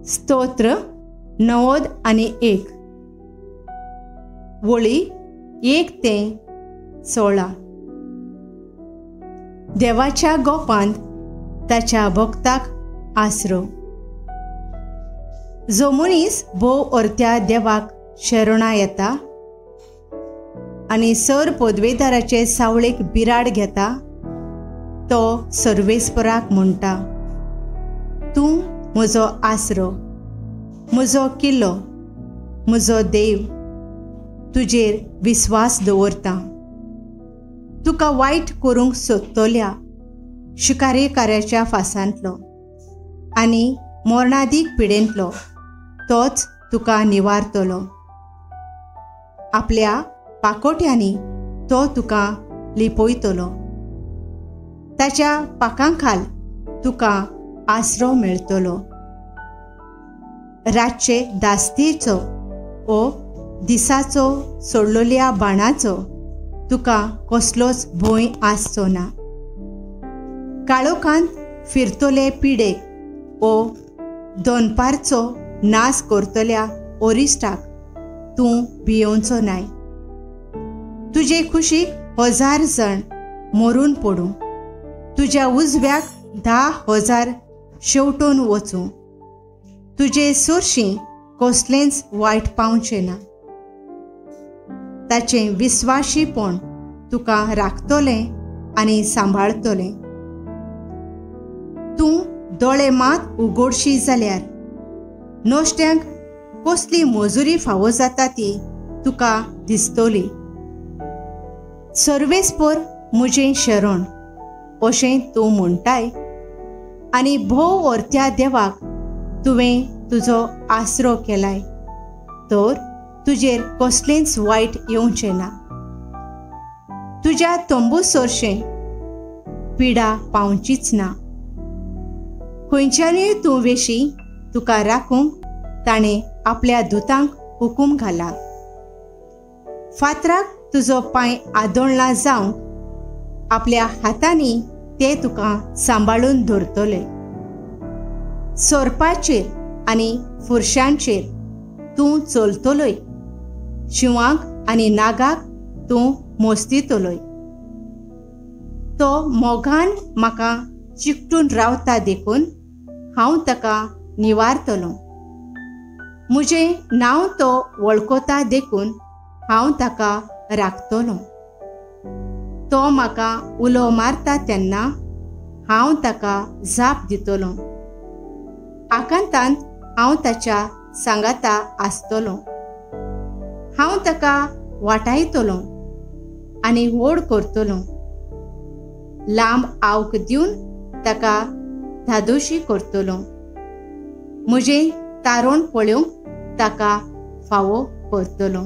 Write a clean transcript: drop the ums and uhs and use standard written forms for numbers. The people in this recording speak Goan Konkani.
स्तोत्र 91, वळी 1 ते 16. देवाच्या गोपांत ताच्या भक्ताक आसरो. जो मनीस भोव अर्त्या देवाक शरणा येता आनी सर पदवेदाराचे सावळेक बिराड घेता, तो सर्वेस्पराक म्हणटा, तूं म्हजो आसरो, म्हजो किल्लो, म्हजो देव, तुजेर विस्वास दवरता. तुका वायट करूंक सोदतल्या शिकारेकाऱ्याच्या फासांतलो आनी मरणादीक पिडेंतलो तोच तुका निवारतलो. आपल्या पाकोट्यांनी तो तुका लिपयतलो, ताच्या पाकांखाल तुका आसरो मेळटलो. रातचे दास्तेचो ओ दिसाचो सोडलेल्या बाणाचो तुका कसलोच भंय आसचो ना. काळोखांत फिरतले पिडेक ओ दनपारचो नाश करतल्या ओरिस्टाक तूं भियोवचो नाय. तुजे खुशीक 1000 जण मरून पडूं, तुज्या उजव्याक 10,000 शेवटून वचूं, तुजे सोरशीं कसलेंच वायट पावचें ना. ताचें विस्वाशीपण तुका राखतलें आनी सांबाळतलें. तूं दोळे मात उगडशी जाल्यार नश्ट्यांक कसली मजुरी फावो जाता ती तुका दिसतली. सर्वेस्पर म्हजें शरण अशें तूं म्हणटाय आनी भोव अर्त्या देवाक तुवें तुजो आसरो केलाय, तर तुजेर कसलेंच वायट येवचें ना. तुज्या तंबू सरशें पिडा पावचीच ना. खंयच्यानूय तूं वेशी तुका राखूंक ताणें आपल्या दुतांक हुकूम घाला. फातराक तुजो पांय आदोळना जावंक आपल्या हातांनी ते तुका सांबाळून धरतले. सोरपाचेर आनी फुरशांचेर तूं चलतलोय, शिंवाक आनी नागाक तूं मोस्तितलोय. तो मोगान म्हाका चिकटून रावता देखून हांव ताका निवारतलो. म्हजें नांव तो वळखता देखून हांव ताका राखतलो. तो म्हाका उलो मारता तेन्ना हांव ताका जाप दितलो. आकांतांत हांव ताच्या सांगाता आसतलो. हांव ताका वाटायतलो आनी व्हड करतलो. लांब आवक दिवन ताका धादोशी करतलो. म्हजें तारण पळोवंक ताका फावो करतलो.